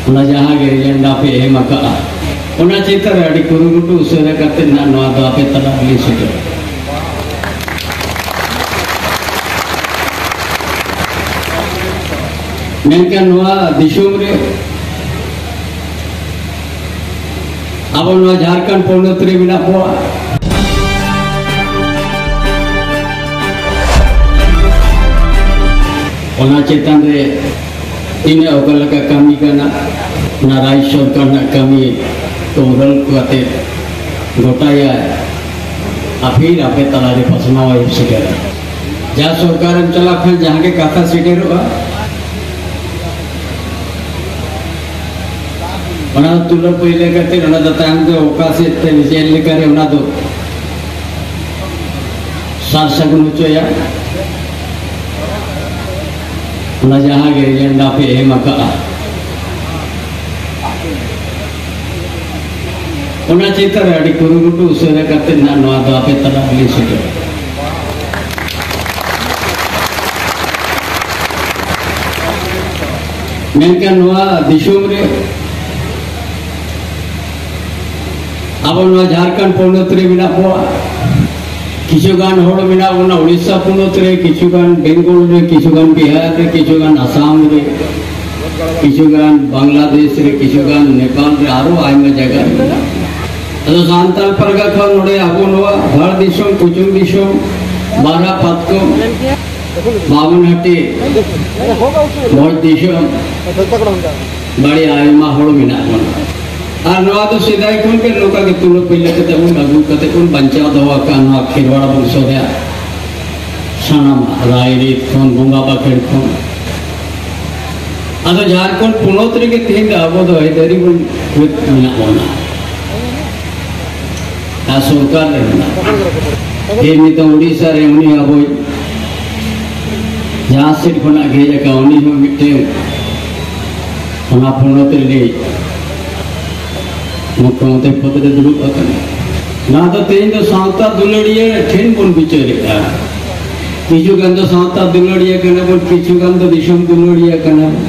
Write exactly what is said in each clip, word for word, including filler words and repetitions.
ᱚᱱᱟ ᱡᱟᱦᱟᱸ ᱜᱮ ᱮᱡᱮᱱᱰᱟ ᱯᱮ ᱮᱢ ᱟᱠᱟᱫᱼᱟ, ᱚᱱᱟ ᱪᱮᱛᱟᱱ ᱨᱮ ᱟᱹᱰᱤ ᱠᱩᱨᱩᱢᱩᱴᱩ ᱩᱥᱟᱹᱨᱟ ᱠᱟᱛᱮ ᱱᱟᱜ ᱱᱚᱣᱟ ᱫᱚ ᱟᱯᱮ ᱛᱟᱞᱟ ᱨᱮᱞᱤᱧ ᱥᱮᱴᱮᱨᱟ᱾ ᱢᱮᱱᱠᱷᱟᱱ ᱱᱚᱣᱟ ᱫᱤᱥᱚᱢ ᱨᱮ ᱟᱵᱚ ᱱᱚᱣᱟ ᱡᱷᱟᱲᱠᱷᱚᱸᱰ ᱯᱚᱱᱚᱛ ᱨᱮ ᱢᱮᱱᱟᱜ ᱠᱚᱣᱟ, ᱚᱱᱟ ᱪᱮᱛᱟᱱ ᱨᱮ ᱛᱤᱱᱟᱹᱜ ᱚᱠᱟ ᱞᱮᱠᱟ ᱠᱟᱹᱢᱤ ᱠᱟᱱᱟ, ᱚᱱᱟ ᱨᱟᱡᱽ ᱥᱚᱨᱠᱟᱨ ᱨᱮᱱᱟᱜ ᱠᱟᱹᱢᱤ ᱛᱚ ᱩᱰᱟᱹᱝ ᱠᱟᱛᱮ ᱜᱚᱴᱟᱭᱟ, ᱟᱯᱷᱤᱨ ᱟᱯᱮ ᱛᱟᱞᱟᱨᱮ ᱯᱟᱥᱱᱟᱣ ᱟᱭ ᱥᱮᱴᱮᱨᱟ᱾ ᱡᱟ ᱥᱚᱨᱠᱟᱨᱮᱢ ᱪᱟᱞᱟᱜ ᱠᱷᱟᱱ ᱡᱟᱦᱟᱸ ᱜᱮ ᱠᱟᱛᱷᱟ ᱥᱮᱴᱮᱨᱚᱜᱼᱟ, ᱚᱱᱟ ᱫᱚ ᱛᱩᱞᱟᱹ ᱯᱟᱹᱭᱞᱟᱹ ᱠᱟᱛᱮ ᱚᱱᱟ ᱫᱚ ᱛᱟᱭᱚᱢ ᱛᱮ ᱚᱠᱟ ᱥᱮᱫ ᱛᱮ ᱪᱮᱫ ᱞᱮᱠᱟᱨᱮ ᱚᱱᱟ ᱫᱚ ᱥᱟᱨ ᱥᱟᱹᱜᱩᱱ ᱦᱚᱪᱚᱭᱟ᱾ ᱚᱱᱟ ᱡᱟᱦᱟᱸ ᱜᱮ ᱮᱡᱮᱱᱰᱟ ᱯᱮ ᱮᱢ ᱟᱠᱟᱫᱼᱟ, ᱚᱱᱟ ᱪᱮᱛᱟᱱ ᱨᱮ ᱟᱹᱰᱤ ᱠᱩᱨᱩᱢᱩᱴᱩ ᱩᱥᱟᱹᱨᱟ ᱠᱟᱛᱮ ᱱᱟᱜ ᱱᱚᱣᱟ ᱫᱚ ᱟᱯᱮ ᱛᱟᱞᱟ ᱨᱮᱞᱤᱧ ᱥᱮᱴᱮᱨᱟ᱾ ᱢᱮᱱᱠᱷᱟᱱ ᱱᱚᱣᱟ ᱫᱤᱥᱚᱢ ᱨᱮ ᱟᱵᱚ ᱱᱚᱣᱟ ᱡᱷᱟᱲᱠᱷᱚᱸᱰ ᱯᱚᱱᱚᱛ ᱨᱮ ᱢᱮᱱᱟᱜ ᱵᱚᱱᱟ, ᱠᱤᱪᱷᱩ ᱜᱟᱱ ᱦᱚᱲ ᱢᱮᱱᱟᱜ ᱵᱚᱱᱟ ᱩᱲᱤᱥᱥᱟ ᱯᱚᱱᱚᱛ ᱨᱮ, ᱠᱤᱪᱷᱩ ᱜᱟᱱ ᱵᱮᱝᱜᱚᱞ ᱨᱮ, ᱠᱤᱪᱷᱩ ᱜᱟᱱ ᱵᱤᱦᱟᱨ ᱨᱮ, ᱠᱤᱪᱷᱩ ᱜᱟᱱ ᱟᱥᱟᱢ ᱨᱮ, ᱠᱤᱪᱷᱩ ᱜᱟᱱ ᱵᱟᱝᱞᱟᱫᱮᱥ ᱨᱮ, ᱠᱤᱪᱷᱩ ᱜᱟᱱ ᱱᱮᱯᱟᱞ ᱨᱮ, ᱟᱨᱚ ᱟᱭᱢᱟ ᱡᱟᱭᱜᱟ ᱨᱮ ᱢᱮᱱᱟᱜ ᱵᱚᱱᱟ᱾ ᱟᱫᱚ ᱥᱟᱱᱛᱟᱲ ᱯᱟᱨᱜᱟᱱᱟ ᱠᱷᱚᱱ ᱱᱚᱰᱮ ᱟᱵᱚ ᱱᱚᱣᱟ ᱵᱷᱟᱲ ᱫᱤᱥᱚᱢ, ᱠᱩᱪᱩᱝ ᱫᱤᱥᱚᱢ, ᱵᱟᱨᱦᱟ ᱯᱟᱛᱠᱚᱢ, ᱵᱟᱢᱚᱱᱦᱟᱴᱤ, ᱵᱷᱚᱸᱡᱽ ᱫᱤᱥᱚᱢ, ᱵᱟᱹᱲᱤ ᱟᱭᱢᱟ ᱦᱚᱲ ᱢᱮᱱᱟᱜ ᱵᱚᱱᱟ᱾ ᱟᱨ ᱱᱚᱣᱟ ᱫᱚ ᱥᱮᱫᱟᱭ ᱠᱷᱚᱱ ᱜᱮ ᱱᱚᱝᱠᱟ ᱜᱮ ᱛᱩᱞᱟᱹ ᱯᱟᱹᱭᱞᱟᱹ ᱠᱟᱛᱮ ᱵᱚᱱ ᱟᱹᱜᱩ ᱠᱟᱛᱮ ᱵᱚᱱ ᱵᱟᱧᱪᱟᱣ ᱫᱚᱦᱚ ᱟᱠᱟᱫ ᱱᱚᱣᱟ ᱠᱷᱮᱨᱣᱟᱲ ᱵᱚᱝᱥᱚ ᱨᱮᱭᱟᱜ ᱥᱟᱱᱟᱢ ᱨᱟᱭᱨᱤᱛ ᱠᱷᱚᱱ, ᱵᱚᱸᱜᱟ ᱵᱟᱠᱷᱮᱲ ᱠᱷᱚᱱ᱾ ᱟᱫᱚ ᱡᱷᱟᱲᱠᱷᱚᱸᱰ ᱯᱚᱱᱚᱛ ᱨᱮᱜᱮ ᱛᱮᱦᱮᱧ ᱫᱚ ᱟᱵᱚ ᱫᱚ ᱟᱹᱭᱫᱟᱹᱨᱤ ᱵᱚᱱ ᱢᱮᱱᱟᱜ ᱵᱚᱱᱟ᱾ ᱟᱨ ᱥᱚᱨᱠᱟᱨ ᱨᱮ ᱢᱮᱱᱟᱜ ᱵᱚᱱᱟ᱾ ᱯᱷᱤᱨ ᱱᱤᱛᱚᱜ ᱩᱲᱤᱥᱥᱟ ᱨᱮ ᱩᱱᱤ ᱟᱵᱚᱭ ᱡᱟᱦᱟᱸ ᱥᱮᱫ ᱠᱷᱚᱱᱟᱜ ᱜᱮ ᱦᱮᱡ ᱟᱠᱟᱱ, ᱩᱱᱤ ᱦᱚᱸ ᱢᱤᱫᱴᱮᱱ ᱚᱱᱟ ᱯᱚᱱᱚᱛ ᱨᱤᱱᱤᱡ ᱢᱩᱠᱷᱭᱚᱢᱚᱱᱛᱨᱤ ᱯᱚᱫ ᱨᱮ ᱫᱩᱲᱩᱵ ᱟᱠᱟᱱᱟ᱾ ᱱᱚᱣᱟ ᱫᱚ ᱛᱮᱦᱮᱧ ᱫᱚ ᱥᱟᱶᱛᱟ ᱫᱩᱞᱟᱹᱲᱤᱭᱟᱹ ᱴᱷᱮᱱ ᱵᱚᱱ ᱵᱤᱪᱟᱹᱨᱮᱫᱼᱟ᱾ ᱠᱤᱪᱷᱩ ᱜᱟᱱ ᱫᱚ ᱥᱟᱶᱛᱟ ᱫᱩᱞᱟᱹᱲᱤᱭᱟᱹ ᱠᱟᱱᱟ ᱵᱚᱱ, ᱠᱤᱪᱷᱩ ᱜᱟᱱ ᱫᱚ ᱫᱤᱥᱚᱢ ᱫᱩᱞᱟᱹᱲᱤᱭᱟᱹ ᱠᱟᱱᱟ ᱵᱚᱱ᱾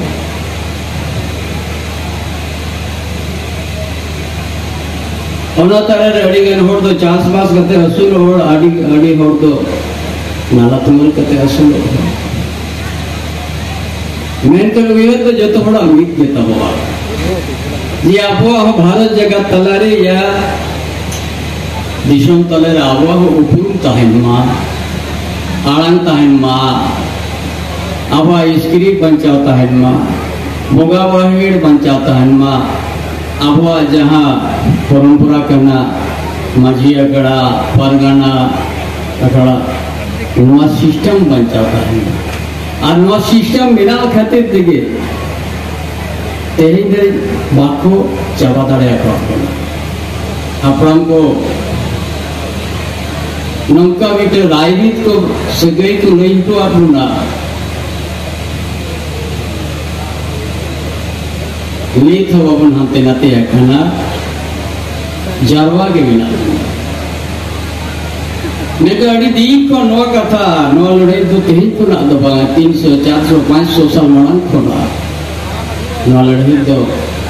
ᱚᱱᱟ ᱛᱟᱞᱟ ᱨᱮ ᱟᱹᱰᱤ ᱜᱟᱱ ᱦᱚᱲ ᱫᱚ ᱪᱟᱥᱵᱟᱥ ᱠᱟᱛᱮ ᱟᱹᱥᱩᱞᱚᱜ ᱦᱚᱲ, ᱟᱹᱰᱤ, ᱟᱹᱰᱤ ᱦᱚᱲ ᱫᱚ ᱱᱟᱞᱟ ᱛᱩᱢᱟᱹᱞ ᱠᱟᱛᱮ ᱟᱹᱥᱩᱞᱚᱜ ᱦᱚᱲ᱾ ᱢᱮᱱᱠᱷᱟᱱ ᱩᱭᱦᱟᱹᱨ ᱫᱚ ᱡᱚᱛᱚ ᱦᱚᱲᱟᱜ ᱢᱤᱫ ᱜᱮ ᱛᱟᱵᱚᱱᱟ, ᱡᱮ ᱟᱵᱚᱣᱟᱜ ᱦᱚᱸ ᱵᱷᱟᱨᱚᱛ ᱡᱟᱠᱟᱛ ᱛᱟᱞᱟ ᱨᱮᱭᱟᱜ ᱫᱤᱥᱚᱢ ᱛᱟᱞᱟ ᱨᱮ ᱟᱵᱚᱣᱟᱜ ᱦᱚᱸ ᱩᱯᱨᱩᱢ ᱛᱟᱦᱮᱱ ᱢᱟ, ᱟᱲᱟᱝ ᱛᱟᱦᱮᱱ ᱢᱟ, ᱟᱵᱚᱣᱟᱜ ᱥᱠᱨᱤᱯᱴ ᱵᱟᱧᱪᱟᱣ ᱛᱟᱦᱮᱱ ᱢᱟ, ᱵᱚᱸᱜᱟ ᱵᱟᱦᱤᱲ ᱵᱟᱧᱪᱟᱣ ᱛᱟᱦᱮᱱ ᱢᱟ, ᱟᱵᱚᱣᱟᱜ ᱡᱟᱦᱟᱸ ᱯᱚᱨᱚᱢᱯᱚᱨᱟ ᱠᱟᱱᱟ, ᱢᱟᱹᱡᱷᱤ ᱟᱠᱷᱲᱟ, ᱯᱟᱨᱜᱟᱱᱟ ᱟᱠᱷᱲᱟ, ᱱᱚᱣᱟ ᱥᱤᱥᱴᱮᱢ ᱵᱟᱧᱪᱟᱣ ᱛᱟᱦᱮᱱ ᱢᱟ᱾ ᱟᱨ ᱱᱚᱣᱟ ᱥᱤᱥᱴᱮᱢ ᱢᱮᱱᱟᱜ ᱠᱷᱟᱹᱛᱤᱨ ᱛᱮᱜᱮ ᱛᱮᱦᱮᱧ ᱫᱷᱟᱹᱨᱤᱡ ᱵᱟᱠᱚ ᱪᱟᱵᱟ ᱫᱟᱲᱮ ᱟᱠᱟᱫ ᱵᱚᱱᱟ᱾ ᱦᱟᱯᱲᱟᱢ ᱠᱚ ᱱᱚᱝᱠᱟ ᱢᱤᱫᱴᱮᱱ ᱨᱟᱭᱨᱤᱛ ᱠᱚ, ᱥᱟᱹᱜᱟᱹᱭ ᱠᱚ ᱞᱟᱹᱭ ᱦᱚᱴᱚ ᱟᱫ ᱵᱚᱱᱟ, ᱱᱤᱛ ᱦᱚᱸ ᱵᱟᱵᱚᱱ ᱦᱟᱱᱛᱮ ᱱᱟᱛᱮ ᱟᱠᱟᱱᱟ, ᱡᱟᱨᱣᱟ ᱜᱮ ᱢᱮᱱᱟᱜ ᱵᱚᱱᱟ᱾ ᱱᱤᱛᱚᱜ ᱟᱹᱰᱤ ᱫᱤᱱ ᱠᱷᱚᱱ ᱱᱚᱣᱟ ᱠᱟᱛᱷᱟ, ᱱᱚᱣᱟ ᱞᱟᱹᱲᱦᱟᱹᱭ ᱫᱚ ᱛᱮᱦᱮᱧ ᱠᱷᱚᱱᱟᱜ ᱫᱚ ᱵᱟᱝ, ᱛᱤᱱᱥᱚ, ᱪᱟᱨᱥᱚ, ᱯᱟᱸᱪᱥᱚ ᱥᱟᱞ ᱢᱟᱲᱟᱝ ᱠᱷᱚᱱᱟᱜ ᱱᱚᱣᱟ ᱞᱟᱹᱲᱦᱟᱹᱭ ᱫᱚ,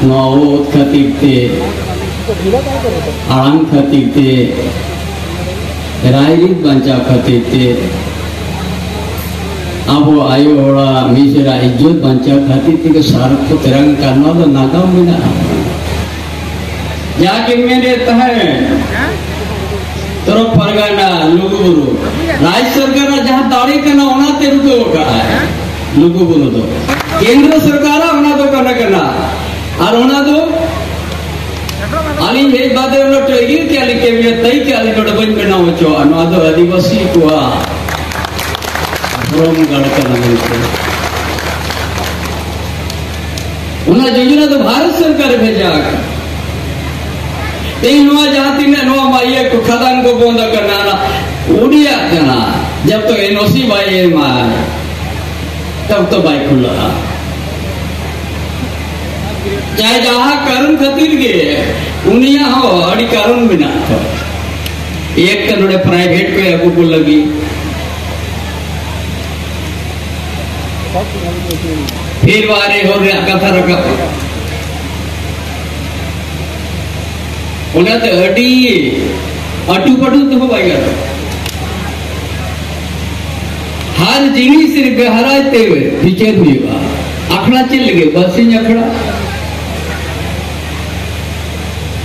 ᱱᱚᱣᱟ ᱚᱛ ᱠᱷᱟᱹᱛᱤᱨ ᱛᱮ, ᱟᱲᱟᱝ ᱠᱷᱟᱹᱛᱤᱨ ᱛᱮ, ᱨᱟᱭᱨᱤᱛ ᱵᱟᱧᱪᱟᱣ ᱠᱷᱟᱹᱛᱤᱨ ᱛᱮ, ᱟᱵᱚ ᱟᱭᱳ ᱦᱚᱲᱟᱜ ᱢᱤᱥᱮᱨᱟᱜ ᱤᱡᱽᱡᱚᱛ ᱵᱟᱧᱪᱟᱣ ᱠᱷᱟᱹᱛᱤᱨ ᱛᱮᱜᱮ ᱥᱟᱨ ᱠᱚ ᱛᱮᱨᱟᱝ ᱟᱠᱟᱫ᱾ ᱱᱚᱣᱟ ᱫᱚ ᱱᱟᱜᱟᱢ ᱢᱮᱱᱟᱜᱼᱟ᱾ ᱡᱟᱦᱟᱸ ᱠᱤᱱ ᱢᱮᱱᱮᱫ ᱛᱟᱦᱮᱸᱫ, ᱛᱚᱨᱚᱯ ᱯᱟᱨᱜᱟᱱᱟ, ᱞᱩᱜᱩᱵᱩᱨᱩ, ᱨᱟᱡᱽ ᱥᱚᱨᱠᱟᱨᱟᱜ ᱡᱟᱦᱟᱸ ᱫᱟᱲᱮ ᱠᱟᱱᱟ, ᱚᱱᱟᱛᱮ ᱨᱩᱠᱟᱹᱣ ᱟᱠᱟᱫᱼᱟᱭ ᱞᱩᱜᱩᱵᱩᱨᱩ ᱫᱚ᱾ ᱠᱮᱱᱫᱨᱚ ᱥᱚᱨᱠᱟᱨᱟᱜ ᱚᱱᱟ ᱫᱚ ᱠᱟᱱᱟ, ᱠᱟᱱᱟ᱾ ᱟᱨ ᱚᱱᱟ ᱫᱚ ᱟᱹᱞᱤᱧ ᱦᱮᱡ ᱵᱟᱫᱮ ᱚᱱᱟ ᱴᱟᱹᱭᱜᱤᱨ ᱠᱮᱫ ᱞᱤᱧ, ᱠᱮᱵᱤᱱᱮᱴ ᱛᱟᱹᱭ ᱠᱮᱫ ᱞᱤᱧ, ᱱᱚᱰᱮ ᱵᱟᱹᱧ ᱵᱮᱱᱟᱣ ᱦᱚᱪᱚᱣᱟᱜᱼᱟ᱾ ᱱᱚᱣᱟ ᱫᱚ ᱟᱹᱫᱤᱵᱟᱹᱥᱤ ᱠᱚᱣᱟᱜ ᱫᱷᱚᱨᱚᱢ ᱜᱟᱲ ᱠᱟᱱᱟ ᱢᱮᱱᱛᱮ᱾ ᱚᱱᱟ ᱡᱳᱡᱚᱱᱟ ᱫᱚ ᱵᱷᱟᱨᱚᱛ ᱥᱚᱨᱠᱟᱨᱮ ᱵᱷᱮᱡᱟ ᱟᱠᱟᱫᱟ᱾ ᱛᱮᱦᱮᱧ ᱱᱚᱣᱟ ᱡᱟᱦᱟᱸ ᱛᱤᱱᱟᱹᱜ ᱱᱚᱣᱟ ᱢᱟ ᱤᱭᱟᱹ ᱠᱚ ᱠᱷᱟᱫᱟᱱ ᱠᱚ ᱵᱚᱱᱫ ᱟᱠᱟᱱᱟ, ᱚᱱᱟ ᱩᱱᱤᱭᱟᱜ ᱠᱟᱱᱟ᱾ ᱡᱟᱵ ᱛᱚᱠ ᱮᱱ ᱳ ᱥᱤ ᱵᱟᱭ ᱮᱢᱟ, ᱛᱟᱵ ᱛᱚ ᱵᱟᱭ ᱠᱷᱩᱞᱟᱹᱜᱼᱟ᱾ ᱪᱟᱦᱮ ᱡᱟᱦᱟᱸ ᱠᱟᱨᱚᱱ ᱠᱷᱟᱹᱛᱤᱨ ᱜᱮ, ᱩᱱᱤᱭᱟᱜ ᱦᱚᱸ ᱟᱹᱰᱤ ᱠᱟᱨᱚᱱ ᱢᱮᱱᱟᱜ ᱛᱚ᱾ ᱮᱠ ᱛᱚ ᱱᱚᱰᱮ ᱯᱨᱟᱭᱵᱷᱮᱴ ᱠᱚ ᱟᱹᱜᱩ ᱠᱚ ᱞᱟᱹᱜᱤᱫ, ᱯᱷᱤᱨ ᱵᱟᱨᱮ ᱦᱚᱲ ᱨᱮᱭᱟᱜ ᱠᱟᱛᱷᱟ ᱨᱟᱠᱟᱵ᱾ ᱚᱱᱟᱛᱮ ᱟᱹᱰᱤ ᱟᱹᱴᱩ ᱯᱟᱹᱴᱩ ᱛᱮᱦᱚᱸ ᱵᱟᱭ ᱜᱟᱱᱚᱜᱼᱟ᱾ ᱦᱟᱨ ᱡᱤᱱᱤᱥ ᱨᱮ ᱜᱟᱦᱨᱟᱭ ᱛᱮ ᱵᱤᱪᱟᱹᱨ ᱦᱩᱭᱩᱜᱼᱟ᱾ ᱟᱠᱷᱲᱟ ᱪᱮᱫ ᱞᱟᱹᱜᱤᱫ? ᱵᱟᱨᱥᱤᱧ ᱟᱠᱷᱲᱟ᱾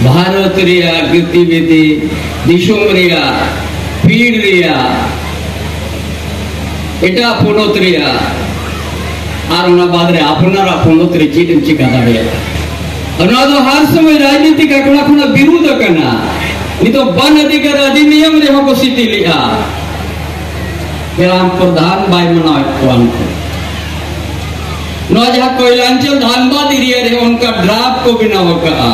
ᱵᱷᱟᱨᱚᱛ ᱨᱮᱭᱟᱜ ᱜᱚᱛᱤᱵᱤᱫᱷᱤ, ᱫᱤᱥᱚᱢ ᱨᱮᱭᱟᱜ ᱯᱤᱲ ᱨᱮᱭᱟᱜ, ᱮᱴᱟᱜ ᱯᱚᱱᱚᱛ ᱨᱮᱭᱟᱜ, ᱟᱨ ᱚᱱᱟ ᱵᱟᱫ ᱨᱮ ᱟᱯᱱᱟᱨᱟᱜ ᱯᱚᱱᱚᱛ ᱨᱮ ᱪᱮᱫ ᱮᱢ ᱪᱤᱠᱟ ᱫᱟᱲᱮᱭᱟᱜᱼᱟ? ᱱᱚᱣᱟ ᱫᱚ ᱦᱟᱨ ᱥᱚᱢᱚᱭ ᱨᱟᱡᱽᱱᱤᱛᱤᱠ ᱟᱠᱷᱲᱟ ᱠᱷᱚᱱᱟᱜ ᱵᱤᱨᱩᱫᱷ ᱟᱠᱟᱱᱟ᱾ ᱱᱤᱛᱚᱜ ᱵᱚᱱ ᱚᱫᱷᱤᱠᱟᱨ ᱚᱫᱷᱤᱱᱤᱭᱚᱢ ᱨᱮᱦᱚᱸ ᱠᱚ ᱥᱤᱴᱤᱞᱮᱜᱼᱟ᱾ ᱜᱨᱟᱢ ᱯᱨᱚᱫᱷᱟᱱ ᱵᱟᱭ ᱢᱟᱱᱟᱣᱮᱫ ᱠᱚᱣᱟ ᱩᱱᱠᱩ᱾ ᱱᱚᱣᱟ ᱡᱟᱦᱟᱸ ᱠᱚᱭᱞᱟᱧᱪᱚᱞ ᱫᱷᱟᱱᱵᱟᱫ ᱮᱨᱤᱭᱟ ᱨᱮ ᱚᱱᱠᱟ ᱰᱨᱟᱯ ᱠᱚ ᱵᱮᱱᱟᱣ ᱟᱠᱟᱫᱼᱟ᱾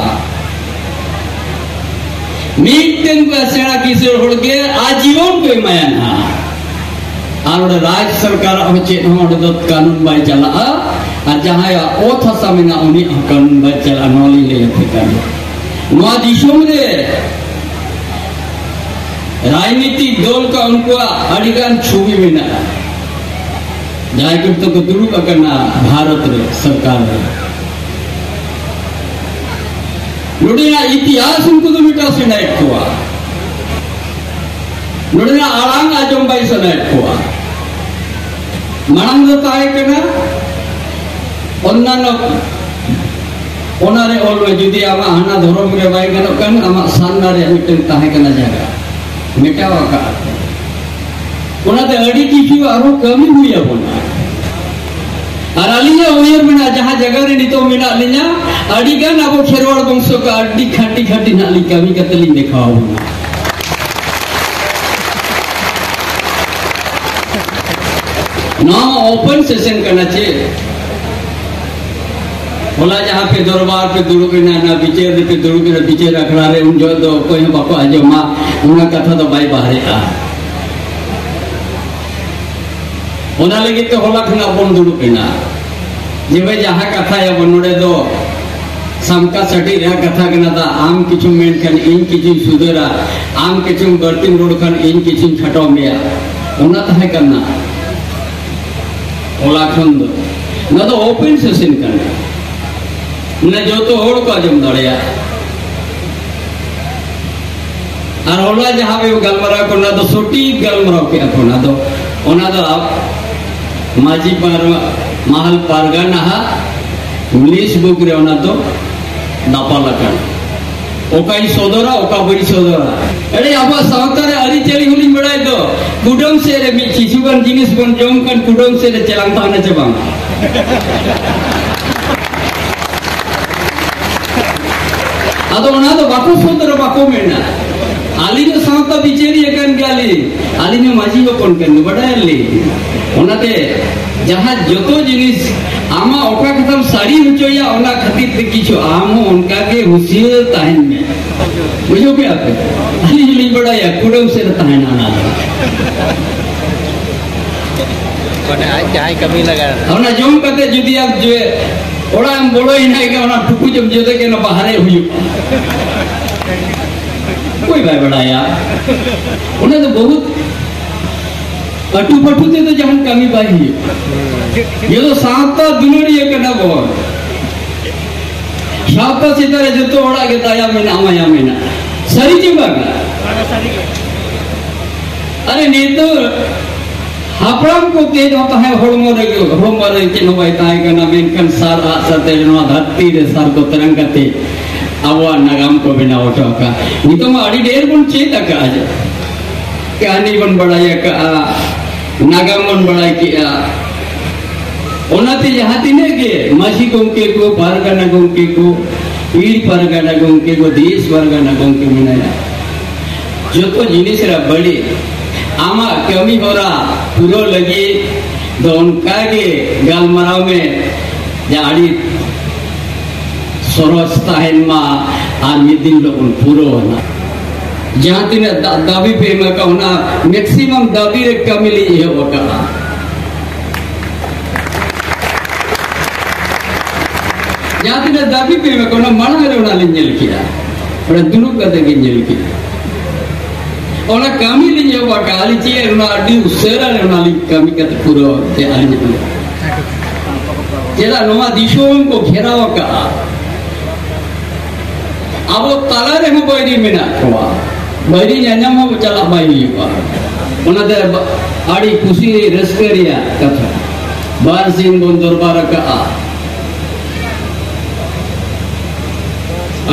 ᱢᱤᱫᱴᱮᱱ ᱠᱚ ᱥᱮᱬᱟ ᱠᱤᱥᱟᱹᱬ ᱦᱚᱲ ᱜᱮ ᱟᱡᱤᱵᱚᱱ ᱠᱚ ᱮᱢᱟᱭᱟ ᱱᱟᱦᱟᱜ᱾ ᱟᱨ ᱚᱸᱰᱮ ᱨᱟᱡᱽ ᱥᱚᱨᱠᱟᱨᱟᱜ ᱦᱚᱸ ᱪᱮᱫ ᱦᱚᱸ ᱚᱸᱰᱮ ᱫᱚ ᱠᱟᱹᱱᱩᱱ ᱵᱟᱭ ᱪᱟᱞᱟᱜᱼᱟ᱾ ᱟᱨ ᱡᱟᱦᱟᱸᱭᱟᱜ ᱚᱛ ᱦᱟᱥᱟ ᱢᱮᱱᱟᱜᱼᱟ, ᱩᱱᱤᱭᱟᱜ ᱦᱚᱸ ᱠᱟᱹᱱᱩᱱ ᱵᱟᱭ ᱪᱟᱞᱟᱜᱼᱟ᱾ ᱱᱚᱣᱟ ᱞᱤᱧ ᱞᱟᱹᱭ ᱟᱯᱮ ᱠᱟᱱᱟ᱾ ᱱᱚᱣᱟ ᱫᱤᱥᱚᱢ ᱨᱮ ᱨᱟᱡᱽᱱᱤᱛᱤᱠ ᱫᱚᱞ ᱠᱚ ᱩᱱᱠᱩᱣᱟᱜ ᱟᱹᱰᱤᱜᱟᱱ ᱪᱷᱚᱵᱤ ᱢᱮᱱᱟᱜᱼᱟ᱾ ᱡᱟᱦᱟᱸᱭ ᱠᱚ ᱱᱤᱛᱚᱜ ᱠᱚ ᱫᱩᱲᱩᱵ ᱟᱠᱟᱱᱟ ᱵᱷᱟᱨᱚᱛ ᱨᱮ ᱥᱚᱨᱠᱟᱨ ᱨᱮ, ᱱᱚᱰᱮᱱᱟᱜ ᱤᱛᱤᱦᱟᱥ ᱩᱱᱠᱩ ᱫᱚ ᱢᱮᱴᱟᱣ ᱥᱟᱱᱟᱭᱮᱫ ᱠᱚᱣᱟ᱾ ᱱᱚᱰᱮᱱᱟᱜ ᱟᱲᱟᱝ ᱟᱸᱡᱚᱢ ᱵᱟᱭ ᱥᱟᱱᱟᱭᱮᱫ ᱠᱚᱣᱟ᱾ ᱢᱟᱲᱟᱝ ᱫᱚ ᱛᱟᱦᱮᱸ ᱠᱟᱱᱟ ᱚᱱᱱᱟᱱᱚ, ᱚᱱᱟᱨᱮ ᱚᱞ ᱢᱮ, ᱡᱩᱫᱤ ᱟᱢᱟᱜ ᱦᱟᱱᱟ ᱫᱷᱚᱨᱚᱢ ᱨᱮ ᱵᱟᱭ ᱜᱟᱱᱚᱜ ᱠᱟᱱ, ᱟᱢᱟᱜ ᱥᱟᱨᱱᱟ ᱨᱮᱭᱟᱜ ᱢᱤᱫᱴᱟᱝ ᱛᱟᱦᱮᱸ ᱠᱟᱱᱟ ᱡᱟᱭᱜᱟ, ᱢᱮᱴᱟᱣ ᱟᱠᱟᱫ ᱠᱚ᱾ ᱚᱱᱟᱛᱮ ᱟᱹᱰᱤ ᱠᱤᱪᱷᱩ ᱟᱨᱦᱚᱸ ᱠᱟᱹᱢᱤ ᱦᱩᱭ ᱟᱵᱚᱱᱟ᱾ ᱟᱨ ᱟᱹᱞᱤᱧᱟᱜ ᱩᱭᱦᱟᱹᱨ ᱢᱮᱱᱟᱜᱼᱟ, ᱡᱟᱦᱟᱸ ᱡᱟᱭᱜᱟ ᱨᱮ ᱱᱤᱛᱚᱜ ᱢᱮᱱᱟᱜ ᱞᱤᱧᱟ, ᱟᱹᱰᱤ ᱜᱟᱱ ᱟᱵᱚ ᱠᱷᱮᱨᱣᱟᱲ ᱵᱚᱝᱥᱚ ᱠᱚ ᱟᱹᱰᱤ ᱠᱷᱟᱹᱴᱤ ᱠᱷᱟᱹᱴᱤ ᱱᱟᱜ ᱞᱤᱧ ᱠᱟᱹᱢᱤ ᱠᱟᱛᱮ ᱞᱤᱧ ᱫᱮᱠᱷᱟᱣ ᱟᱵᱚᱱᱟ᱾ ᱱᱚᱣᱟ ᱢᱟ ᱳᱯᱮᱱ ᱥᱮᱥᱚᱱ ᱠᱟᱱᱟ ᱪᱮ? ᱦᱚᱞᱟ ᱡᱟᱦᱟᱸ ᱯᱮ ᱫᱚᱨᱵᱟᱨ ᱯᱮ ᱫᱩᱲᱩᱵ ᱮᱱᱟ, ᱚᱱᱟ ᱵᱤᱪᱟᱹᱨ ᱨᱮᱯᱮ ᱫᱩᱲᱩᱵ ᱮᱱᱟ, ᱵᱤᱪᱟᱹᱨ ᱟᱠᱷᱲᱟ ᱨᱮ, ᱩᱱ ᱡᱚᱦᱚᱜ ᱫᱚ ᱚᱠᱚᱭ ᱦᱚᱸ ᱵᱟᱠᱚ ᱟᱸᱡᱚᱢᱟ, ᱚᱱᱟ ᱠᱟᱛᱷᱟ ᱫᱚ ᱵᱟᱭ ᱵᱟᱦᱨᱮᱜᱼᱟ᱾ ᱚᱱᱟ ᱞᱟᱹᱜᱤᱫ ᱛᱮ ᱦᱚᱞᱟ ᱠᱷᱚᱱᱟᱜ ᱵᱚᱱ ᱫᱩᱲᱩᱵ ᱮᱱᱟ᱾ ᱡᱮ ᱵᱷᱟᱭ, ᱡᱟᱦᱟᱸ ᱠᱟᱛᱷᱟᱭᱟᱵᱚᱱ ᱱᱚᱰᱮ ᱫᱚ ᱥᱟᱢᱠᱟ ᱥᱟᱹᱴᱤᱡ ᱨᱮᱭᱟᱜ ᱠᱟᱛᱷᱟ ᱠᱟᱱᱟ, ᱫᱟ ᱟᱢ ᱠᱤᱪᱷᱩᱢ ᱢᱮᱱ ᱠᱷᱟᱱ ᱤᱧ ᱠᱤᱪᱷᱩᱧ ᱥᱩᱫᱷᱟᱹᱨᱟ, ᱟᱢ ᱠᱤᱪᱷᱩᱢ ᱵᱟᱹᱲᱛᱤᱢ ᱨᱚᱲ ᱠᱷᱟᱱ ᱤᱧ ᱠᱤᱪᱷᱩᱧ ᱠᱷᱟᱴᱚ ᱢᱮᱭᱟ, ᱚᱱᱟ ᱛᱟᱦᱮᱸ ᱠᱟᱱᱟ᱾ ᱦᱚᱞᱟ ᱠᱷᱚᱱ ᱫᱚ ᱱᱚᱣᱟ ᱫᱚ ᱳᱯᱮᱱ ᱥᱮᱥᱚᱱ ᱠᱟᱱᱟ, ᱢᱟᱱᱮ ᱡᱚᱛᱚ ᱦᱚᱲ ᱠᱚ ᱟᱸᱡᱚᱢ ᱫᱟᱲᱮᱭᱟᱜᱼᱟ᱾ ᱟᱨ ᱦᱚᱞᱟ ᱡᱟᱦᱟᱸ ᱯᱮ ᱜᱟᱞᱢᱟᱨᱟᱣ ᱠᱚ, ᱚᱱᱟ ᱫᱚ ᱥᱚᱴᱷᱤᱠ ᱜᱟᱞᱢᱟᱨᱟᱣ ᱠᱮᱫᱼᱟ ᱯᱮ᱾ ᱚᱱᱟ ᱫᱚ, ᱚᱱᱟ ᱫᱚ ᱟᱯ-, ᱢᱟᱹᱡᱷᱤ ᱯᱟᱨᱜᱟ-, ᱢᱟᱦᱟᱞ ᱯᱟᱨᱜᱟᱱᱟ ᱦᱟᱜ ᱞᱤᱥᱴ ᱵᱩᱠ ᱨᱮ ᱚᱱᱟ ᱫᱚ ᱫᱟᱯᱟᱞ ᱟᱠᱟᱱᱟ᱾ ᱚᱠᱟᱧ ᱥᱚᱫᱚᱨᱟ, ᱚᱠᱟ ᱵᱟᱹᱧ ᱥᱚᱫᱚᱨᱟ᱾ ᱟᱹᱰᱤ ᱟᱵᱚᱣᱟᱜ ᱥᱟᱶᱛᱟ ᱨᱮ ᱟᱹᱨᱤᱪᱟᱹᱞᱤ ᱦᱚᱸᱞᱤᱧ ᱵᱟᱲᱟᱭ ᱫᱚ, ᱠᱩᱰᱟᱹᱢ ᱥᱮᱫ ᱨᱮ ᱢᱤᱫ ᱠᱤᱪᱷᱩ ᱜᱟᱱ ᱡᱤᱱᱤᱥ ᱵᱚᱱ ᱡᱚᱢ ᱠᱷᱟᱱ, ᱠᱩᱰᱟᱹᱢ ᱥᱮᱫ ᱨᱮ ᱪᱟᱞᱟᱝ ᱛᱟᱦᱮᱱᱟ ᱪᱮ ᱵᱟᱝ? ᱟᱫᱚ ᱚᱱᱟ ᱫᱚ ᱵᱟᱠᱚ ᱥᱚᱫᱚᱨᱟ, ᱵᱟᱠᱚ ᱢᱮᱱᱟ᱾ ᱟᱹᱞᱤᱧ ᱦᱚᱸ ᱥᱟᱶᱛᱟ ᱵᱤᱪᱟᱹᱨᱤᱭᱟᱹ ᱠᱟᱱ ᱜᱮᱭᱟᱞᱤᱧ, ᱟᱹᱞᱤᱧ ᱦᱚᱸ ᱢᱟᱹᱡᱷᱤ ᱦᱚᱯᱚᱱ ᱠᱟᱱ ᱜᱮ, ᱵᱟᱰᱟᱭᱟᱞᱤᱧ᱾ ᱚᱱᱟᱛᱮ ᱡᱟᱦᱟᱸ ᱡᱚᱛᱚ ᱡᱤᱱᱤᱥ ᱟᱢᱟᱜ ᱚᱠᱟ ᱠᱟᱛᱷᱟᱢ ᱥᱟᱹᱨᱤ ᱦᱚᱪᱚᱭᱟ, ᱚᱱᱟ ᱠᱷᱟᱹᱛᱤᱨ ᱛᱮ ᱠᱤᱪᱷᱩ ᱟᱢ ᱦᱚᱸ ᱚᱱᱠᱟ ᱜᱮ ᱦᱩᱥᱤᱭᱟᱹᱨ ᱛᱟᱦᱮᱱ ᱢᱮ᱾ ᱵᱩᱡᱷᱟᱹᱣ ᱠᱮᱜᱼᱟ ᱯᱮ? ᱟᱹᱞᱤᱧ ᱦᱚᱸᱞᱤᱧ ᱵᱟᱰᱟᱭᱟ, ᱠᱩᱰᱟᱹᱢ ᱥᱮᱫ ᱨᱮ ᱛᱟᱦᱮᱱᱟ ᱚᱱᱟ ᱫᱚ᱾ ᱢᱟᱱᱮ ᱟᱡ ᱡᱟᱦᱟᱸᱭ ᱠᱟᱹᱢᱤ ᱞᱟᱜᱟᱣ᱾ ᱚᱱᱟ ᱡᱚᱢ ᱠᱟᱛᱮ ᱡᱩᱫᱤ ᱟᱢ ᱡᱮ ᱚᱲᱟᱜ ᱮᱢ ᱵᱚᱞᱚᱭᱮᱱᱟ, ᱮᱱᱠᱷᱟᱱ ᱚᱱᱟ ᱴᱩᱠᱩᱡ ᱮᱢ ᱡᱚᱫᱮ ᱠᱮ ᱚᱱᱟ ᱵᱟᱦᱨᱮ ᱦᱩᱭᱩᱜᱼᱟ᱾ ᱚᱠᱚᱭ ᱵᱟᱭ ᱵᱟᱲᱟᱭᱟ? ᱚᱱᱟ ᱫᱚ ᱵᱚᱦᱩᱛ ᱟᱹᱴᱩ ᱯᱟᱹᱴᱩ ᱛᱮᱫᱚ ᱡᱟᱦᱟᱱ ᱠᱟᱹᱢᱤ ᱵᱟᱭ ᱦᱩᱭᱩᱜᱼᱟ᱾ ᱡᱮ ᱫᱚ ᱥᱟᱶᱛᱟ ᱫᱩᱞᱟᱹᱲᱤᱭᱟᱹ ᱠᱟᱱᱟ ᱵᱚᱱ᱾ ᱥᱟᱶᱛᱟ ᱪᱮᱛᱟᱱ ᱨᱮ ᱡᱚᱛᱚ ᱦᱚᱲᱟᱜ ᱜᱮ ᱫᱟᱭᱟ ᱢᱮᱱᱟᱜᱼᱟ, ᱢᱟᱭᱟ ᱢᱮᱱᱟᱜᱼᱟ᱾ ᱥᱟᱹᱨᱤ ᱪᱮ ᱵᱟᱝ? ᱟᱨᱮ ᱱᱤᱛᱚᱜ ᱦᱟᱯᱲᱟᱢ ᱠᱚ ᱛᱮᱡ ᱦᱚᱸ ᱛᱟᱦᱮᱸ ᱦᱚᱲᱢᱚ ᱨᱮ, ᱦᱚᱲᱢᱚ ᱨᱮ ᱪᱮᱫ ᱦᱚᱸ ᱵᱟᱭ ᱛᱟᱦᱮᱸ ᱠᱟᱱᱟ, ᱢᱮᱱᱠᱷᱟᱱ ᱥᱟᱨ ᱟᱜ ᱥᱟᱛᱮ ᱱᱚᱣᱟ ᱫᱷᱟᱹᱨᱛᱤ ᱨᱮ ᱥᱟᱨ ᱠᱚ ᱛᱮᱨᱟᱝ ᱠᱟᱛᱮ ᱟᱵᱚᱣᱟᱜ ᱱᱟᱜᱟᱢ ᱠᱚ ᱵᱮᱱᱟᱣ ᱦᱚᱴᱚ ᱟᱠᱟᱫ᱾ ᱱᱤᱛᱚᱜ ᱢᱟ ᱟᱹᱰᱤ ᱰᱷᱮᱨ ᱵᱚᱱ ᱪᱮᱫ ᱟᱠᱟᱫᱼᱟ, ᱡᱮ ᱠᱟᱹᱦᱱᱤ ᱵᱚᱱ ᱵᱟᱲᱟᱭ ᱟᱠᱟᱫᱼᱟ, ᱱᱟᱜᱟᱢ ᱵᱚᱱ ᱵᱟᱲᱟᱭ ᱠᱮᱫᱼᱟ᱾ ᱚᱱᱟᱛᱮ ᱡᱟᱦᱟᱸ ᱛᱤᱱᱟᱹᱜ ᱜᱮ ᱢᱟᱹᱡᱷᱤ ᱜᱚᱢᱠᱮ ᱠᱚ, ᱯᱟᱨᱜᱟᱱᱟ ᱜᱚᱢᱠᱮ ᱠᱚ, ᱯᱤᱲ ᱯᱟᱨᱜᱟᱱᱟ ᱜᱚᱢᱠᱮ ᱠᱚ, ᱫᱮᱥ ᱯᱟᱨᱜᱟᱱᱟ ᱜᱚᱢᱠᱮ ᱢᱮᱱᱟᱭᱟ, ᱡᱚᱛᱚ ᱡᱤᱱᱤᱥ ᱨᱮ ᱵᱟᱹᱲᱤᱡ ᱟᱢᱟᱜ ᱠᱟᱹᱢᱤ ᱦᱚᱨᱟ ᱯᱩᱨᱟᱹᱣ ᱞᱟᱹᱜᱤᱫ ᱫᱚ ᱚᱱᱠᱟ ᱜᱮ ᱜᱟᱞᱢᱟᱨᱟᱣ ᱢᱮ, ᱡᱮ ᱟᱹᱰᱤ ᱥᱚᱨᱚᱥ ᱛᱟᱦᱮᱱ ᱢᱟ ᱟᱨ ᱢᱤᱫ ᱫᱤᱱ ᱦᱤᱞᱳᱜ ᱵᱚᱱ ᱯᱩᱨᱟᱹᱣ ᱟᱱᱟ᱾ ᱡᱟᱦᱟᱸ ᱛᱤᱱᱟᱹᱜ ᱫᱟ-, ᱫᱟᱹᱵᱤ ᱯᱮ ᱮᱢ ᱟᱠᱟᱫ, ᱚᱱᱟ ᱢᱮᱠᱥᱤᱢᱟᱢ ᱫᱟᱹᱵᱤ ᱨᱮ ᱠᱟᱹᱢᱤ ᱞᱤᱧ ᱮᱦᱚᱵ ᱟᱠᱟᱫᱼᱟ᱾ ᱡᱟᱦᱟᱸ ᱛᱤᱱᱟᱹᱜ ᱫᱟᱹᱵᱤ ᱯᱮ ᱮᱢ ᱟᱠᱟᱫ, ᱚᱱᱟ ᱢᱟᱲᱟᱝ ᱨᱮ ᱚᱱᱟ ᱞᱤᱧ ᱧᱮᱞ ᱠᱮᱫᱼᱟ, ᱚᱸᱰᱮ ᱫᱩᱲᱩᱵ ᱠᱟᱛᱮ ᱜᱤᱧ ᱧᱮᱞ ᱠᱮᱫᱼᱟ᱾ ᱚᱱᱟ ᱠᱟᱹᱢᱤ ᱞᱤᱧ ᱮᱦᱚᱵ ᱟᱠᱟᱫᱼᱟ, ᱟᱹᱞᱤᱧ ᱪᱮᱫ ᱚᱱᱟ ᱟᱹᱰᱤ ᱩᱥᱟᱹᱨᱟ ᱨᱮ ᱚᱱᱟ ᱞᱤᱧ ᱠᱟᱹᱢᱤ ᱠᱟᱛᱮ ᱯᱩᱨᱟᱹᱣ ᱛᱮ ᱟᱹᱞᱤᱧ ᱪᱮᱫᱟᱜ ᱱᱚᱣᱟ ᱫᱤᱥᱚᱢ ᱠᱚ ᱜᱷᱮᱨᱟᱣ ᱟᱠᱟᱫᱼᱟ? ᱟᱵᱚ ᱛᱟᱞᱟ ᱨᱮᱦᱚᱸ ᱵᱟᱹᱭᱨᱤ ᱢᱮᱱᱟᱜ ᱠᱚᱣᱟ᱾ ᱵᱟᱹᱭᱨᱤ ᱧᱟᱧᱟᱢ ᱦᱚᱸ ᱪᱟᱞᱟᱜ ᱵᱟᱭ ᱦᱩᱭᱩᱜᱼᱟ᱾ ᱚᱱᱟᱛᱮ ᱵᱟ-, ᱟᱹᱰᱤ ᱠᱩᱥᱤ ᱨᱟᱹᱥᱠᱟᱹ ᱨᱮᱭᱟᱜ ᱠᱟᱛᱷᱟ᱾ ᱵᱟᱨ ᱥᱤᱧ ᱵᱚᱱ ᱫᱚᱨᱵᱟᱨ ᱟᱠᱟᱫᱼᱟ᱾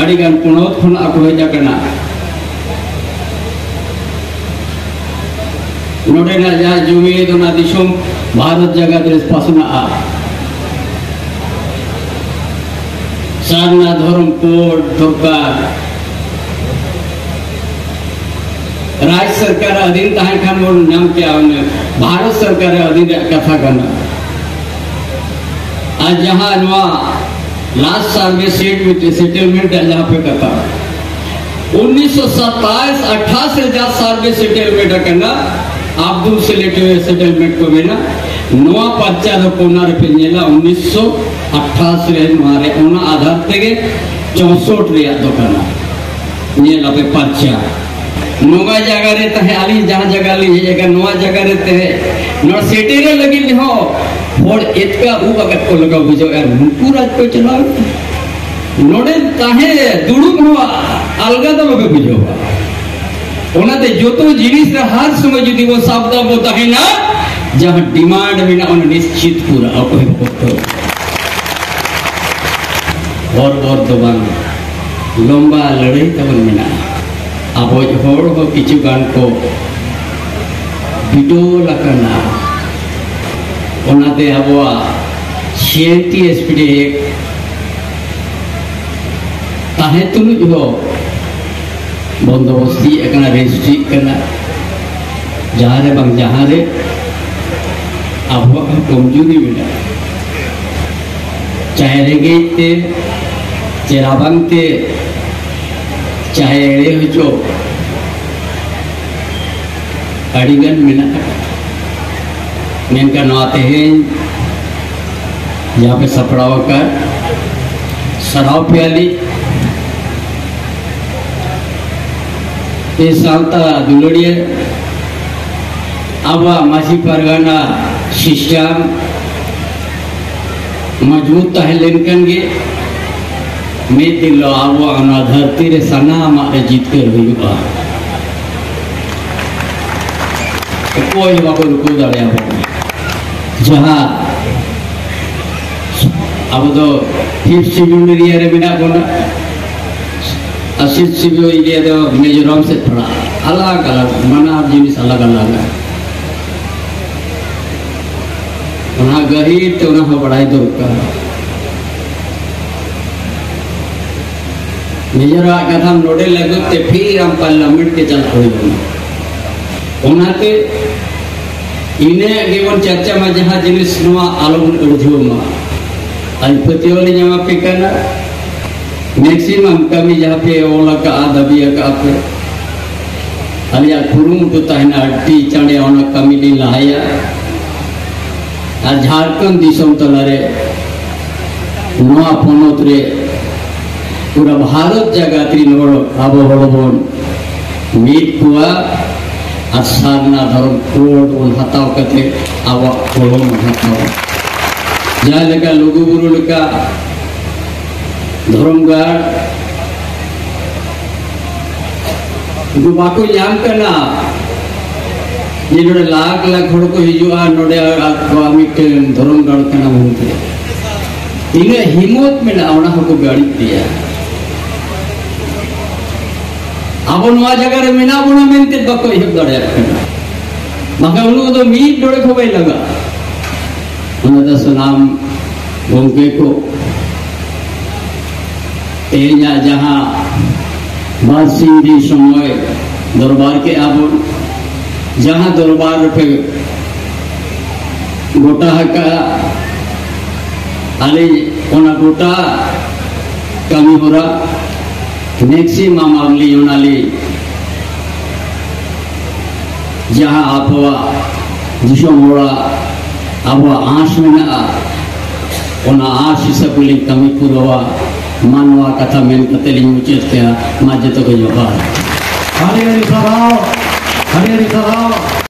ᱟᱹᱰᱤᱜᱟᱱ ᱯᱚᱱᱚᱛ ᱠᱷᱚᱱᱟᱜ ᱠᱚ ᱦᱮᱡ ᱟᱠᱟᱱᱟ᱾ ᱱᱚᱰᱮᱱᱟᱜ ᱡᱟᱦᱟᱸ ᱡᱩᱢᱤᱫ, ᱚᱱᱟ ᱫᱤᱥᱚᱢ ᱵᱷᱟᱨᱚᱛ ᱡᱟᱠᱟᱛ ᱨᱮ ᱯᱟᱥᱱᱟᱜᱼᱟ᱾ ᱥᱟᱨᱱᱟ ᱫᱷᱚᱨᱚᱢ ᱠᱳᱰ ᱫᱚᱨᱠᱟᱨ᱾ ᱨᱟᱡᱽ ᱥᱚᱨᱠᱟᱨ ᱟᱹᱫᱷᱤᱱ ᱛᱟᱦᱮᱸ ᱠᱷᱟᱱ ᱵᱚᱱ ᱧᱟᱢ ᱠᱮᱭᱟ, ᱚᱱᱮ ᱵᱷᱟᱨᱚᱛ ᱥᱚᱨᱠᱟᱨ ᱟᱹᱫᱷᱤᱱ ᱨᱮᱭᱟᱜ ᱠᱟᱛᱷᱟ ᱠᱟᱱᱟ᱾ ᱟᱨ ᱡᱟᱦᱟᱸ ᱱᱚᱣᱟ last survey settlement ᱨᱮᱭᱟᱜ ᱡᱟᱦᱟᱸ ᱯᱮ ᱠᱟᱛᱷᱟ, ᱩᱱᱤᱥᱥᱚ ᱥᱟᱛᱟᱭᱤᱥ ᱟᱴᱷᱟᱥ ᱨᱮ ᱡᱟᱦᱟᱸ survey settlement ᱟᱠᱟᱱᱟ, ᱟᱵᱫᱩᱞ ᱥᱮᱞᱮᱴ settlement ᱠᱚ ᱢᱮᱱᱟ᱾ ᱱᱚᱣᱟ ᱯᱟᱨᱪᱟ ᱫᱚ ᱠᱚᱱᱟ ᱨᱮᱯᱮ ᱧᱮᱞᱟ, ᱩᱱᱤᱥᱥᱚ ᱟᱴᱷᱟᱥ ᱨᱮ ᱱᱚᱣᱟ ᱨᱮ, ᱚᱱᱟ ᱟᱫᱷᱟᱨ ᱛᱮᱜᱮ ᱪᱳᱥᱚᱴ ᱨᱮᱭᱟᱜ ᱫᱚ ᱠᱟᱱᱟ᱾ ᱧᱮᱞ ᱟᱯᱮ ᱯᱟᱨᱪᱟ, ᱱᱚᱣᱟ ᱡᱟᱭᱜᱟ ᱨᱮ ᱛᱟᱦᱮᱸ, ᱟᱹᱞᱤᱧ ᱡᱟᱦᱟᱸ ᱡᱟᱭᱜᱟ ᱞᱤᱧ ᱦᱮᱡ ᱟᱠᱟᱱᱟ, ᱱᱚᱣᱟ ᱡᱟᱭᱜᱟ ᱨᱮ ᱛᱟᱦᱮᱸ, ᱱᱚᱣᱟ ᱥᱮᱴᱮᱨᱚᱜ ᱞᱟᱹᱜᱤᱫ ᱦᱚᱸ ᱦᱚᱲ ᱮᱛᱠᱟ ᱩᱵ ᱟᱠᱟᱫ ᱠᱚ ᱞᱮᱠᱟ ᱵᱩᱡᱷᱟᱹᱣᱮᱫᱼᱟ, ᱱᱩᱠᱩ ᱨᱟᱡᱽ ᱠᱚ ᱪᱟᱞᱟᱣ ᱮᱫᱟ᱾ ᱱᱚᱰᱮ ᱛᱟᱦᱮᱸ ᱫᱩᱲᱩᱵ ᱦᱚᱸ ᱟᱞᱜᱟ ᱫᱚ ᱵᱟᱯᱮ ᱵᱩᱡᱷᱟᱹᱣᱟ᱾ ᱚᱱᱟᱛᱮ ᱡᱚᱛᱚ ᱡᱤᱱᱤᱥ ᱨᱮ ᱦᱟᱨ ᱥᱚᱢᱚᱭ ᱡᱩᱫᱤ ᱵᱚ ᱥᱟᱵᱫᱷᱟᱱ ᱵᱚ ᱛᱟᱦᱮᱱᱟ, ᱡᱟᱦᱟᱸ demand ᱢᱮᱱᱟᱜᱼᱟ, ᱚᱱᱟ ᱱᱤᱥᱪᱤᱛ ᱯᱩᱨᱟᱹᱜᱼᱟ, ᱚᱠᱚᱭ ᱦᱚᱸ ᱵᱟᱠᱚ ᱵᱚᱛᱚᱨᱚᱜᱼᱟ᱾ ᱦᱚᱨ ᱵᱚᱨ ᱫᱚ ᱵᱟᱝ, ᱞᱚᱢᱵᱟ ᱞᱟᱹᱲᱦᱟᱹᱭ ᱛᱟᱵᱚᱱ ᱢᱮᱱᱟᱜᱼᱟ᱾ ᱟᱵᱚ ᱦᱚᱲ ᱦᱚᱸ ᱠᱤᱪᱷᱩ ᱜᱟᱱ ᱠᱚ ᱵᱤᱰᱚᱞ ᱟᱠᱟᱱᱟ᱾ ᱚᱱᱟᱛᱮ ᱟᱵᱚᱣᱟᱜ C N T S P D act ᱛᱟᱦᱮᱸ ᱛᱩᱞᱩᱡ ᱦᱚᱸ ᱵᱚᱱᱫᱚᱵᱚᱥᱛᱤᱜ ᱠᱟᱱᱟ, ᱨᱮᱡᱤᱥᱴᱨᱤᱜ ᱠᱟᱱᱟ᱾ ᱡᱟᱦᱟᱸ ᱨᱮ ᱵᱟᱝ ᱡᱟᱦᱟᱸ ᱨᱮ ᱟᱵᱚᱣᱟᱜ ᱦᱚᱸ ᱠᱚᱢᱡᱩᱨᱤ ᱢᱮᱱᱟᱜᱼᱟ᱾ ᱪᱟᱦᱮ ᱨᱮᱸᱜᱮᱡ ᱛᱮ, ᱪᱮ ᱨᱟᱵᱟᱝ ᱛᱮ, ᱪᱟᱦᱮ ᱮᱲᱮ ᱦᱚᱪᱚ, ᱟᱹᱰᱤᱜᱟᱱ ᱢᱮᱱᱟᱜ ᱟᱠᱟᱫᱟ᱾ ᱢᱮᱱᱠᱷᱟᱱ ᱱᱚᱣᱟ ᱛᱮᱦᱮᱧ ᱡᱟᱦᱟᱸ ᱯᱮ ᱥᱟᱯᱲᱟᱣ ᱟᱠᱟᱫ, ᱥᱟᱨᱦᱟᱣ ᱯᱮᱭᱟᱞᱤᱧ᱾ ᱮ ᱥᱟᱶᱛᱟ ᱫᱩᱞᱟᱹᱲᱤᱭᱟᱹ, ᱟᱵᱚᱣᱟᱜ ᱢᱟᱹᱡᱷᱤ ᱯᱟᱨᱜᱟᱱᱟ system ᱢᱚᱡᱽᱵᱩᱛ ᱛᱟᱦᱮᱸ ᱞᱮᱱᱠᱷᱟᱱ ᱜᱮ ᱢᱤᱫ ᱫᱤᱱ ᱦᱤᱞᱳᱜ ᱟᱵᱚᱣᱟᱜ ᱚᱱᱟ ᱫᱷᱟᱹᱨᱛᱤ ᱨᱮ ᱥᱟᱱᱟᱢᱟᱜ ᱨᱮ ᱡᱤᱛᱠᱟᱹᱨ ᱦᱩᱭᱩᱜᱼᱟ᱾ ᱚᱠᱚᱭ ᱦᱚᱸ ᱵᱟᱠᱚ ᱨᱩᱠᱟᱹᱣ ᱫᱟᱲᱮᱭᱟᱵᱚᱱᱟ᱾ ᱡᱟᱦᱟᱸ ᱟᱵᱚ ᱫᱚ ᱯᱷᱤᱯᱛᱷ ᱥᱤᱰᱩᱞ ᱮᱨᱤᱭᱟ ᱨᱮ ᱢᱮᱱᱟᱜ ᱵᱚᱱᱟ, ᱟᱨ ᱥᱤᱠᱥᱛᱷ ᱥᱤᱰᱩᱞ ᱮᱨᱤᱭᱟ ᱫᱚ ᱢᱤᱡᱳᱨᱟᱢ ᱥᱮᱫ ᱯᱟᱲᱟᱜᱼᱟ᱾ ᱟᱞᱟᱜᱽ ᱟᱞᱟᱜᱽ, ᱵᱟᱱᱟᱨ ᱡᱤᱱᱤᱥ ᱟᱞᱟᱜᱽ ᱟᱞᱟᱜᱽ᱾ ᱚᱱᱟ ᱜᱟᱹᱦᱤᱨ ᱛᱮ ᱚᱱᱟ ᱦᱚᱸ ᱵᱟᱲᱟᱭ ᱫᱚᱨᱠᱟᱨ᱾ ᱱᱤᱡᱮᱨᱟᱜ ᱠᱟᱛᱷᱟᱢ ᱱᱚᱰᱮ ᱞᱟᱹᱜᱤᱫ ᱛᱮ ᱯᱷᱤᱨ ᱟᱢ ᱯᱟᱨᱞᱟᱢᱮᱱᱴ ᱛᱮ ᱪᱟᱞᱟᱜ ᱦᱩᱭᱩᱜᱼᱟ᱾ ᱚᱱᱟᱛᱮ ᱤᱱᱟᱹᱜ ᱜᱮᱵᱚᱱ ᱪᱟᱨᱪᱟ ᱢᱟ, ᱡᱟᱦᱟᱸ ᱡᱤᱱᱤᱥ ᱱᱚᱣᱟ ᱟᱞᱚᱵᱚᱱ ᱟᱹᱲᱡᱷᱟᱹᱣ ᱢᱟ᱾ ᱟᱨ ᱯᱟᱹᱛᱭᱟᱹᱣ ᱞᱤᱧ ᱮᱢᱟ ᱯᱮ ᱠᱟᱱᱟ, ᱢᱮᱠᱥᱤᱢᱟᱢ ᱠᱟᱹᱢᱤ ᱡᱟᱦᱟᱸ ᱯᱮ ᱚᱞ ᱟᱠᱟᱫᱼᱟ, ᱫᱟᱹᱵᱤ ᱟᱠᱟᱫᱼᱟ ᱯᱮ, ᱟᱹᱞᱤᱧᱟᱜ ᱠᱩᱨᱩᱢᱩᱴᱩ ᱛᱟᱦᱮᱱᱟ, ᱟᱹᱰᱤ ᱪᱟᱬᱮ ᱚᱱᱟ ᱠᱟᱹᱢᱤ ᱞᱤᱧ ᱞᱟᱦᱟᱭᱟ᱾ ᱟᱨ ᱡᱷᱟᱲᱠᱷᱚᱸᱰ ᱫᱤᱥᱚᱢ ᱛᱟᱞᱟᱨᱮ, ᱱᱚᱣᱟ ᱯᱚᱱᱚᱛ ᱨᱮ, ᱯᱩᱨᱟᱹ ᱵᱷᱟᱨᱚᱛ ᱡᱟᱠᱟᱛ ᱨᱤᱱ ᱦᱚᱲ, ᱟᱵᱚ ᱦᱚᱲ ᱵᱚᱱ ᱢᱤᱫ ᱠᱚᱣᱟ ᱟᱨ ᱥᱟᱨᱱᱟ ᱫᱷᱚᱨᱚᱢ ᱠᱳᱰ ᱵᱚᱱ ᱦᱟᱛᱟᱣ ᱠᱟᱛᱮ ᱟᱵᱚᱣᱟᱜ ᱠᱚᱞᱚᱢ ᱵᱚᱱ ᱦᱟᱛᱟᱣᱟ᱾ ᱡᱟᱦᱟᱸ ᱞᱮᱠᱟ ᱞᱩᱜᱩᱵᱩᱨᱩ ᱞᱮᱠᱟ ᱫᱷᱚᱨᱚᱢ ᱜᱟᱲ ᱩᱱᱠᱩ ᱵᱟᱠᱚ ᱧᱟᱢ ᱠᱟᱱᱟ ᱡᱮ ᱱᱚᱰᱮ ᱞᱟᱠᱷ ᱞᱟᱠᱷ ᱦᱚᱲ ᱠᱚ ᱦᱤᱡᱩᱜᱼᱟ, ᱱᱚᱰᱮ ᱟᱠᱚᱣᱟᱜ ᱢᱤᱫᱴᱮᱱ ᱫᱷᱚᱨᱚᱢ ᱜᱟᱲ ᱠᱟᱱᱟ ᱢᱮᱱᱛᱮ᱾ ᱛᱤᱱᱟᱹᱜ ᱦᱤᱢᱚᱛ ᱢᱮᱱᱟᱜᱼᱟ, ᱚᱱᱟ ᱦᱚᱸᱠᱚ ᱜᱟᱹᱲᱤᱡ ᱜᱮᱭᱟ᱾ ᱟᱵᱚ ᱱᱚᱣᱟ ᱡᱟᱭᱜᱟ ᱨᱮ ᱢᱮᱱᱟᱜ ᱵᱚᱱᱟ ᱢᱮᱱᱛᱮ ᱵᱟᱠᱚ ᱮᱦᱚᱵ ᱫᱟᱲᱮᱭᱟᱜ ᱠᱟᱱᱟ, ᱵᱟᱠᱷᱟᱱ ᱩᱱᱠᱩ ᱫᱚ ᱢᱤᱫ ᱰᱚᱲᱮ ᱠᱚ ᱵᱟᱭ ᱞᱟᱜᱟᱜᱼᱟ᱾ ᱚᱱᱟ ᱫᱚ ᱥᱟᱱᱟᱢ ᱜᱚᱢᱠᱮ ᱠᱚ ᱛᱮᱦᱮᱧᱟᱜ ᱡᱟᱦᱟᱸ ᱵᱟᱨ ᱥᱤᱧ ᱫᱤᱱ ᱥᱚᱢᱚᱭ ᱫᱚᱨᱵᱟᱨ ᱠᱮᱜᱼᱟ ᱵᱚᱱ, ᱡᱟᱦᱟᱸ ᱫᱚᱨᱵᱟᱨ ᱨᱮᱯᱮ ᱜᱚᱴᱟ ᱟᱠᱟᱫᱼᱟ, ᱟᱹᱞᱤᱧ ᱚᱱᱟ ᱜᱚᱴᱟ ᱠᱟᱹᱢᱤ ᱦᱚᱨᱟ ᱢᱮᱠᱥᱤᱢᱟᱢ ᱟᱹᱞᱤᱧ ᱚᱱᱟᱞᱤᱧ ᱡᱟᱦᱟᱸ ᱟᱵᱚᱣᱟᱜ ᱫᱤᱥᱚᱢ ᱦᱚᱲᱟᱜ ᱟᱵᱚᱣᱟᱜ ᱟᱸᱥ ᱢᱮᱱᱟᱜᱼᱟ, ᱚᱱᱟ ᱟᱸᱥ ᱦᱤᱥᱟᱹᱵ ᱜᱮᱞᱤᱧ ᱠᱟᱹᱢᱤ ᱯᱩᱨᱟᱹᱣᱟ᱾ ᱢᱟ ᱱᱚᱣᱟ ᱠᱟᱛᱷᱟ ᱢᱮᱱ ᱠᱟᱛᱮ ᱞᱤᱧ ᱢᱩᱪᱟᱹᱫ ᱠᱮᱜᱼᱟ᱾ ᱢᱟ ᱡᱚᱛᱚ ᱠᱚ ᱡᱚᱦᱟᱨ᱾ ᱟᱹᱰᱤ ᱟᱹᱰᱤ ᱥᱟᱨᱦᱟᱣ, ᱟᱹᱰᱤ ᱟᱹᱰᱤ ᱥᱟᱨᱦᱟᱣ᱾